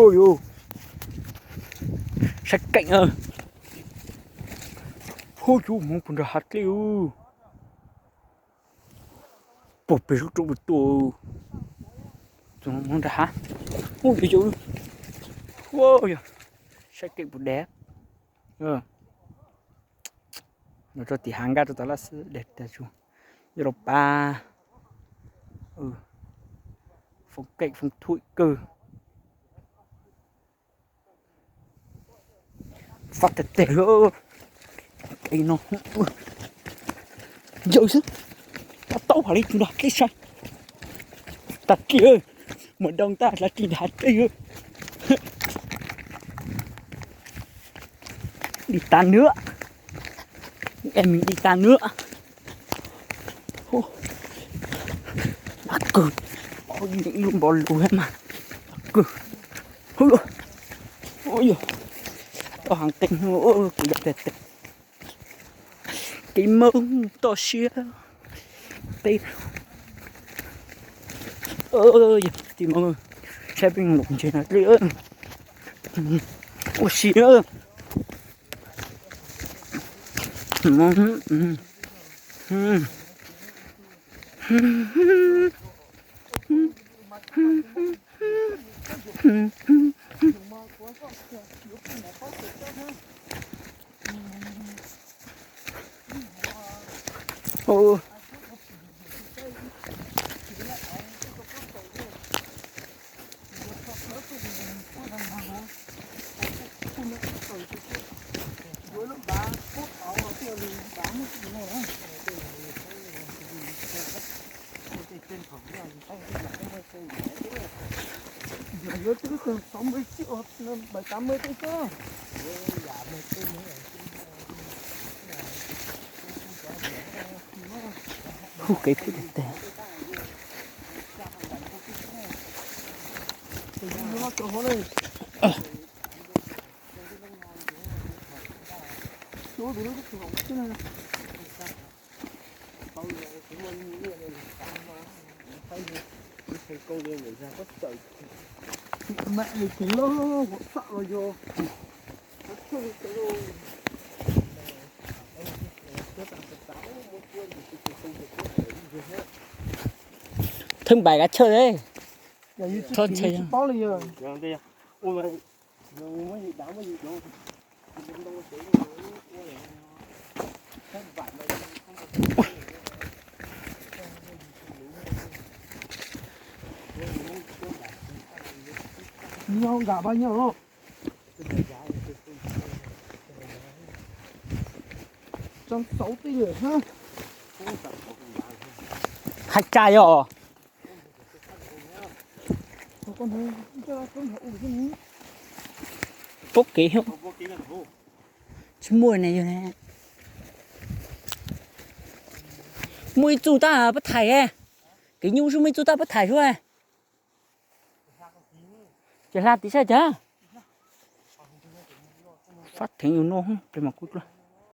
Ua yus, saib keej. Hu yus, hmoov puag nram hav dlej. Puag pem lub roob puag tuaj. Hmoov nram hav. Hu yus, yus. Ua yus, saib keej puag deb. Nov rau tim hav nkaj rau tom laj xwb deb tas tsuag. Yog rau pab foob keej foob thuam kawg. Fab teg teg, kev no yawg xwb, tab taub hais li tus nrog tib sai. Tag kis, muaj doo tag, tag kis nrog tib. Đi ta nữa. Em mình đi ta nữa. Mab kawg, ib lub npo lus mas mab kawg. Tau heev qees, kuv yog tes tes. Kev Hmoob toj siab peb. Yog tus Hmoob, saib peb lom ntses no dlej. Ua si na. Hu kev pub tes tes. Thơm bài cá chợ đấy. Thơm chè. Nyob nram pab nyob. Tsam xauv tej lawm hab. Hais tsa yog. Pub kev, tsis muaj ne yog ne. Muaj ib txuj tab pab thaiv, kev nyuj xwb muaj ib txuj tab pab thaiv xwb. Ces hla tiv saib cas. Fab theev yus no, peb mam kuj dua.